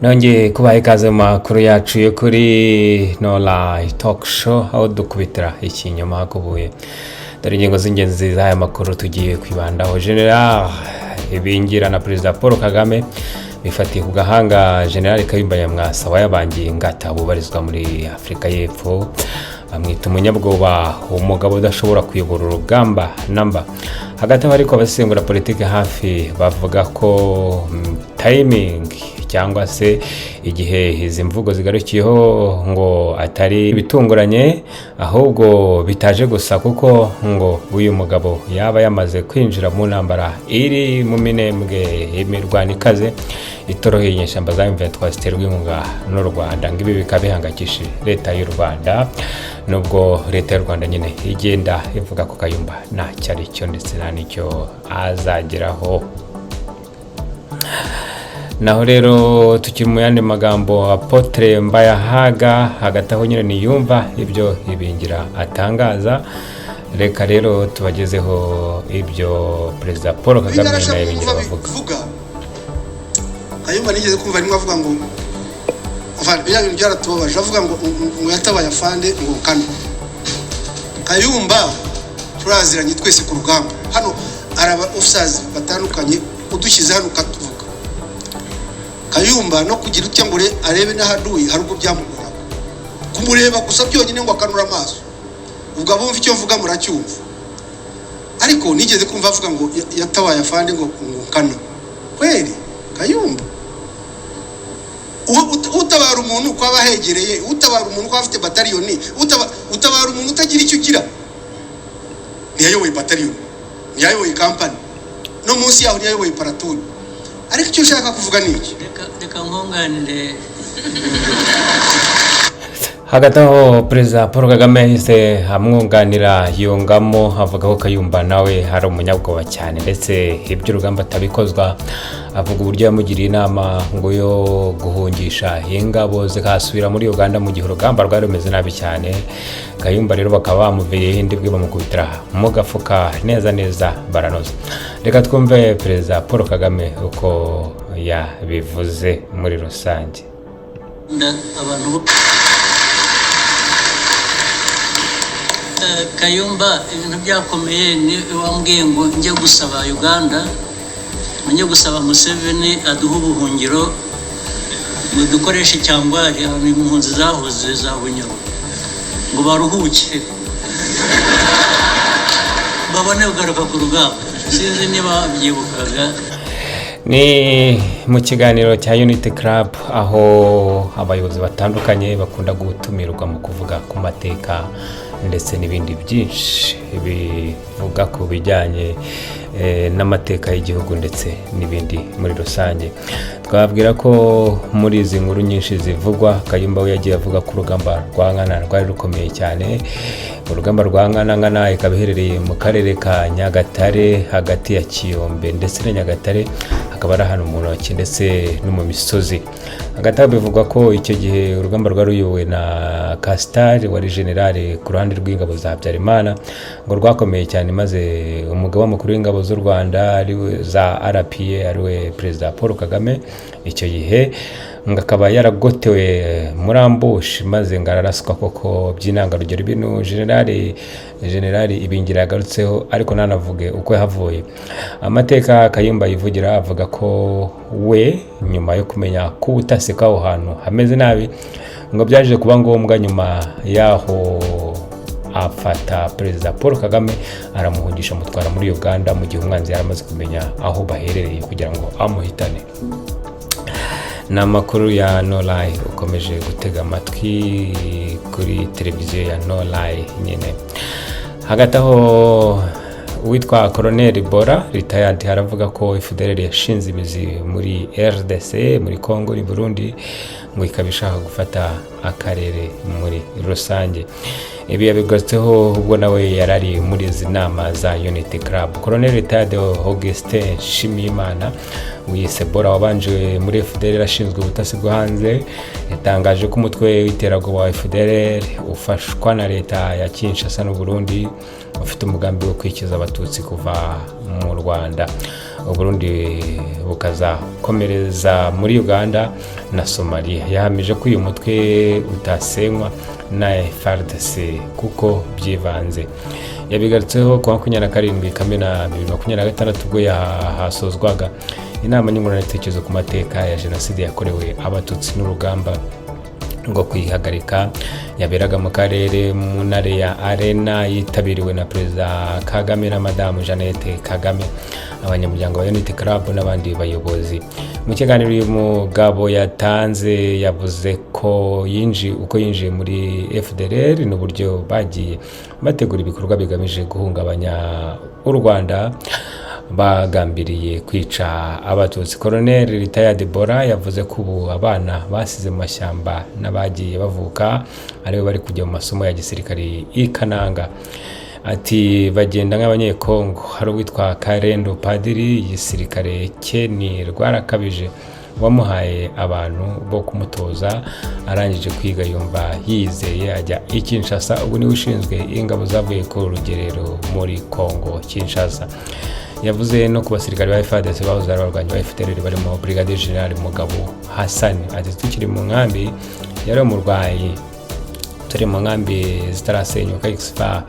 Nongeye kubaha ikaze mu makuru yacu yo kuri No Lie Talk Show, aho dukubitira ikinyoma hakubuye. Dore ingingo z'ingenzi z'aya makuru tugiye kwibandaho. General Ibingira na Perezida Paul Kagame bifatiye ku gahanga General Kayumba Nyamwasa wayabangiye ingata, bubarizwa muri Afurika y'Epfo, bamwita umunyabwoba, umugabo udashobora kuyobora urugamba namba. Hagati aho ariko, abasesengura politiki hafi bavuga ko timing cyangwa se igihe izi mvugo zigarukiyeho ngo atari ibitunguranye, ahubwo bitaje gusa, kuko ngo uyu mugabo yaba yamaze kwinjira mu ntambara iri mu Minembwe, imirwano ikaze itoroheye inyeshyamba za M23 ziterwa inkunga n'u Rwanda. Ngo ibi bikaba bihangayikishije leta y'u Rwanda, nubwo leta y'u Rwanda nyine igenda ivuga ko Kayumba ntacyo ari cyo ndetse nta n'icyo azageraho. Naho rero tukiri mu yandi magambo, Apôtre Mbayahaga hagati aho nyine niyumva ibyo Ibingira atangaza. Reka rero tubagezeho ibyo Perezida Paul Kagame na Ibingira bavuga. Bivuga Kayumba, nigeze kumva rimwe avuga ngo afande, biriya bintu byaratubabaje, avuga ngo yatabaye afande ngo kano. Kayumba turaziranye twese ku rugamba. Hano hari aba officers batandukanye, udushyize hano ukatuvuga. Kayumba no kugira utya ngo arebe n'ahaduye, hari ubwo byamugoraga kumureba gusa byonyine ngo akanura amaso. Ubwo abumva icyo mvuga muracyumva. Ariko nigeze kumva avuga ngo yatabaye afande ngo kano. Kweri Kayumba, utabara umuntu uko aba ahegereye, utabara umuntu uko aba afite bataliyoni, utabara umuntu utagira icyo ugira? Ntiyayoboye bataliyoni, ntiyayoboye kampani, no munsi yaho ntiyayoboye platoon. Ariko icyo nshaka kuvuga ni iki? Reka nkunganire. Hagati aho, Perezida Paul Kagame yahise amwunganira, yungamo avuga ko Kayumba nawe ari umunyabwoba cyane, ndetse iby'urugamba atabikozwa. Avuga uburyo yamugiriye inama ngo yo guhungisha ingabo zikasubira muri Uganda mu gihe urugamba rwari rumeze nabi cyane. Kayumba rero bakaba bamuviriyeho indi bwe, bamukubitira mu gafuka neza neza, baranoza. Reka twumve Perezida Paul Kagame uko yabivuze muri rusange. Abantu Kayumba, ibintu byakomeye ni wambwiye ngo njye gusaba Uganda, ngo njye gusaba Museveni aduhe ubuhungiro, ngo dukoreshe Kyangwali, ahantu impunzi zahoze za Bunyoro, ngo baruhuke babone kugaruka ku rugamba. Sinzi niba byibukaga. Ni mu kiganiro cya Unity Club, aho abayobozi batandukanye bakunda gutumirwa mu kuvuga ku mateka ndetse n'ibindi byinshi bivuga ku bijyanye n'amateka y'igihugu ndetse n'ibindi muri rusange. Twabwira ko muri izi nkuru nyinshi zivugwa, Kayumba we yagiye avuga ko urugamba rwa Nkana rwari rukomeye cyane. Urugamba rwa Nkana, Nkana ikaba iherereye mu karere ka Nyagatare, hagati ya Kiyombe ndetse na Nyagatare, hakaba ari ahantu mu ntoki ndetse no mu misozi. Hagati aho bivugwa ko icyo gihe urugamba rwari ruyobowe na Castar, wari generale ku ruhande rw'ingabo za Habyarimana, ngo rwakomeye cyane, maze umugaba mukuru w'ingabo z'u Rwanda ariwe za RPA, ariwe Perezida Paul Kagame icyo gihe, ngo akaba yaragotewe muri ambush, maze ngo araraswa koko by'intangarugero. Ibintu generali Ibingira yagarutseho, ariko ntanavuge uko yahavuye. Amateka Kayumba yivugira, avuga ko we nyuma yo kumenya ko ubutasi bw'aho hantu hameze nabi, ngo byaje kuba ngombwa nyuma y'aho afata Perezida Paul Kagame aramuhungisha, amutwara muri Uganda mu gihe umwanzi yari amaze kumenya aho baherereye kugira ngo amuhitane. Ni amakuru ya No Lie ukomeje gutega amatwi kuri televiziyo ya No Lie nyine. Hagati aho, uwitwa Koroneli Bora retired aravuga ko FDLR yashinze imizi muri RDC, muri Congo ni Burundi, ngo ikaba ishaka gufata akarere muri rusange. Ibi yabigarutseho ubwo nawe yari ari muri izi nama za Unity Club. Koroneli retired Augustin Nshimiyimana wiyise Bora, wabanje muri FDLR ashinzwe ubutasi bwo hanze, yatangaje ko umutwe w'iterabwoba wa FDLR ufashwa na leta ya Kinshasa n'u Burundi ufite umugambi wo kwikiza Abatutsi kuva mu Rwanda. Uburundi bukazakomereza muri Uganda na Somalia. Yahamije ko uyu mutwe utasenywa na FARDC kuko byivanze. Yabigarutseho ku wa 27 Kamena 2026, ubwo hasozwaga inama nyunguranabitekerezo ku mateka ya Jenoside yakorewe Abatutsi n'urugamba ngo kuyihagarika, yaberaga mu karere mu ntare ya Arena, yitabiriwe na Perezida Kagame na Madamu Jeannette Kagame, abanyamuryango ba Unity Club n'abandi bayobozi. Mu kiganiro uyu mugabo yatanze, yavuze ko yinjiye uko yinjiye muri FDLR n'uburyo bagiye bategura ibikorwa bigamije guhungabanya u Rwanda, bagambiriye kwica Abatutsi. Colonel retired Bora yavuze ko ubu abana basize mu mashyamba n'abagiye bavuka aribo bari kujya mu masomo ya gisirikare i Kananga. Ati: "Bagenda nk'Abanyekongo." Hari uwitwa Karendo Padiri, igisirikare cye ni Rwarakabije wamuhaye abantu bo kumutoza. Arangije kwiga yumva yizeye, ajya i Kinshasa. Ubu niwe ushinzwe ingabo zavuye ku rugerero muri Kongo Kinshasa. Yavuze no ku basirikare ba FARDC bahoze ari abarwanyi ba FDLR, barimo Brigadier General Mugabo Hassan. Ati: "Tukiri mu nkambi yari umurwayi, turi mu nkambi zitarasenyuka, ex-FAR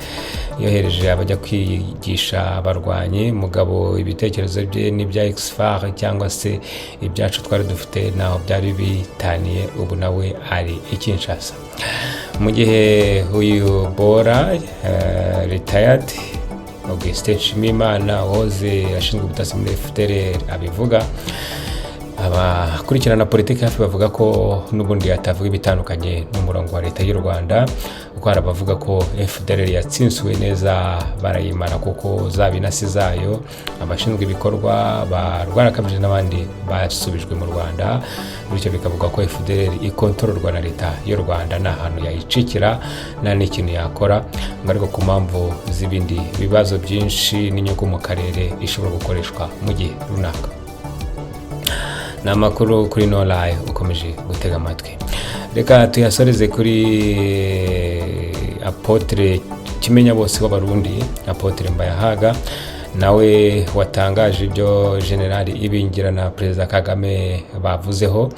yohereje abajya kwigisha abarwanyi. Mugabo ibitekerezo bye n'ibya ex-FAR cyangwa se ibyacu twari dufite ntaho byari bitaniye. Ubu nawe ari i Kinshasa." Mu gihe uyu Bora retired Augustin Nshimiyimana wahoze ashinzwe ubutasi muri FDLR abivuga, abakurikirana politiki hafi bavuga ko n'ubundi yatavuga ibitandukanye n'umurongo wa Leta y'u Rwanda, kuko hari abavuga ko FDLR yatsinzwe neza barayimara, kuko zaba intasi zayo, abashinzwe ibikorwa ba Rwarakabije n'abandi basubijwe mu Rwanda, bityo bikavuga ko FDLR ikontororwa na Leta y'u Rwanda, nta hantu yayicikira, nta n'ikintu yakora ngo. Ariko ku mpamvu z'ibindi bibazo byinshi n'inyungu mu karere, ishobora gukoreshwa mu gihe runaka. Ni amakuru kuri Norayi ukomeje gutega amatwi. Reka tuyasoreze kuri Apôtre Kimenya bose w'Abarundi, Apôtre Mbayahaga, nawe watangaje ibyo Generali Ibingira na Perezida Kagame bavuzeho,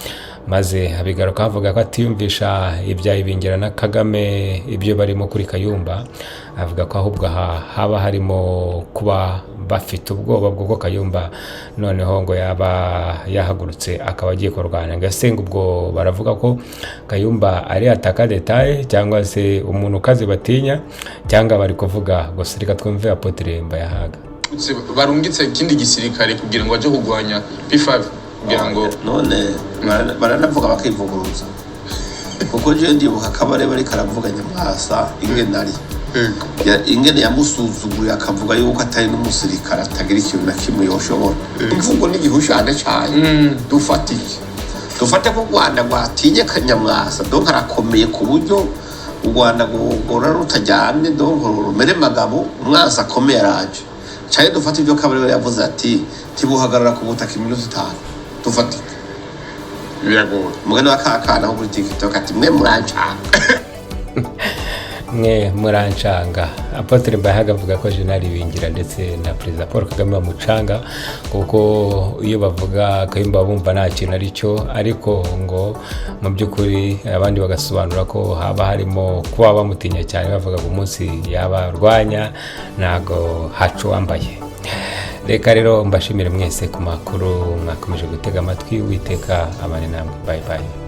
maze abigaruka avuga ko atiyumvisha ibya Ibingira na Kagame, ibyo barimo kuri Kayumba. Avuga ko ahubwo aha haba harimo kuba bafite ubwoba bw'uko Kayumba noneho ngo yaba yahagurutse akaba agiye kurwana. Ngo ese ngo ubwo baravuga ko Kayumba ari attaquant d'État cyangwa se umuntu ukaze batinya, cyangwa bari kuvuga gusa? Reka twumve Apôtre Mbayahaga. Barungitse ikindi gisirikare kugira ngo baje kurwanya P5 kugira ngo None baranavuga bakivuguruza, kuko je ndibuka Kabare bariko aravuga Nyamwasa ingene ari ingene yamusuzuguye, akavuga yuko atari n'umusirikare, atagira ikintu na kimwe yoshobora. Imvugo n'igihushane cane. Dufate iki? Dufate ko u Rwanda rwatinye Kanyamwasa, donc arakomeye ku buryo u Rwanda rwogora rutaryamye, donc rumere magabo, umwansi akomeye araje? Cane dufate ibyo Kabare yavuze ati ntibuhagarara ku butaka iminota 5. Dufate iki? Biragoye. Umugani wa kakana ko kuri TikTok ati: "Mwe murancanga." "Mwe murancanga." Apôtre Mbayahaga avuga ko General Bingira ndetse na Perezida Paul Kagame bamucanga, kuko iyo bavuga Kayumba bumva nta kintu ari cyo, ariko ngo mu by'ukuri abandi bagasobanura ko haba harimo kuba bamutinya cyane, bavuga ngo umunsi yabarwanya ntago haca uwambaye. Reka rero mbashimire mwese ku makuru mwakomeje gutega amatwi. Witeka abane namwe. Bye bye.